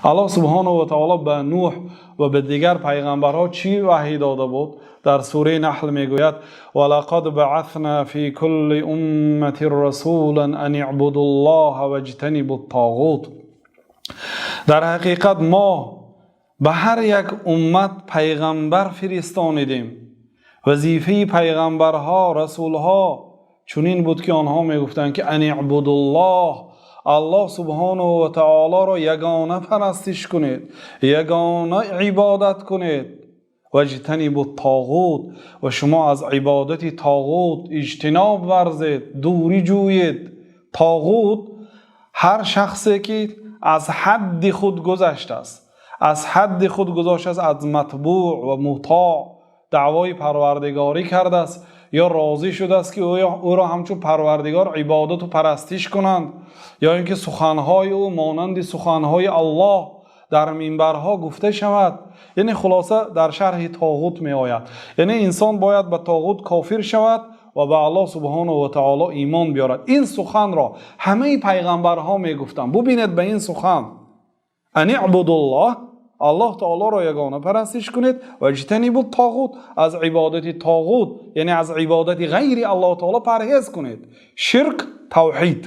Аллоҳ субҳонаҳу ва таъоло ба Нӯҳ ва ба дигар паёмбарҳо чӣ ваҳй дода буд? Дар сураи Наҳл мегӯяд: وَلَقَدْ بَعَثْنَا فِي كُلِّ أُمَّةٍ رَسُولًا أَنِ اعْبُدُوا اللَّهَ وَاجْتَنِبُوا الطَّاغُوتَ. Дар ҳақиқат мо ба ҳар як уммат паёмбар фиристонидем. Вазифаи паёмбарҳо, расулҳо чунин буд, ки онҳо мегуфтанд, ки أَنِ اعْبُدُوا اللَّهَ, Аллоҳ субҳонаҳу ва таъолоро ягона парастиш кунед, ягона ибодат кунед. وَاجْتَنِبُوا الطَّاغُوتَ, ва шумо аз ибодати тоғут иҷтиноб варзед, дурӣ ҷӯед. Тоғут ҳар шахсе ки аз ҳадди худ гузаштааст, аз ҳадди худ гузаштааст, аз матбӯъ ва мутоъ даъвои парвардигорӣ кардааст ё розӣ шудааст, ки ӯро ҳамчун парвардигор ибодат ва парастиш кунанд, ё инки суханҳои ӯ монанди суханҳои Аллоҳ дар минбарҳо гуфта шавад. Яъне хулоса, дар шарҳи тоғут меояд, яъне инсон бояд ба тоғут кофир шавад ва ба Аллоҳ субҳонаҳу ва таъоло имон биёрад. Ин суханро ҳама паёмбарҳо мегуфтанд. Бубинед, ба ин сухан: أَنِ اعْبُدُوا اللَّهَ, Аллоҳ таъолоро ягона парастиш кунед, وَاجْتَنِبُوا الطَّاغُوتَ, аз ибодати тоғут, яъне аз ибодати ғайри Аллоҳ таъоло парҳез кунед. Ширк, тавҳид.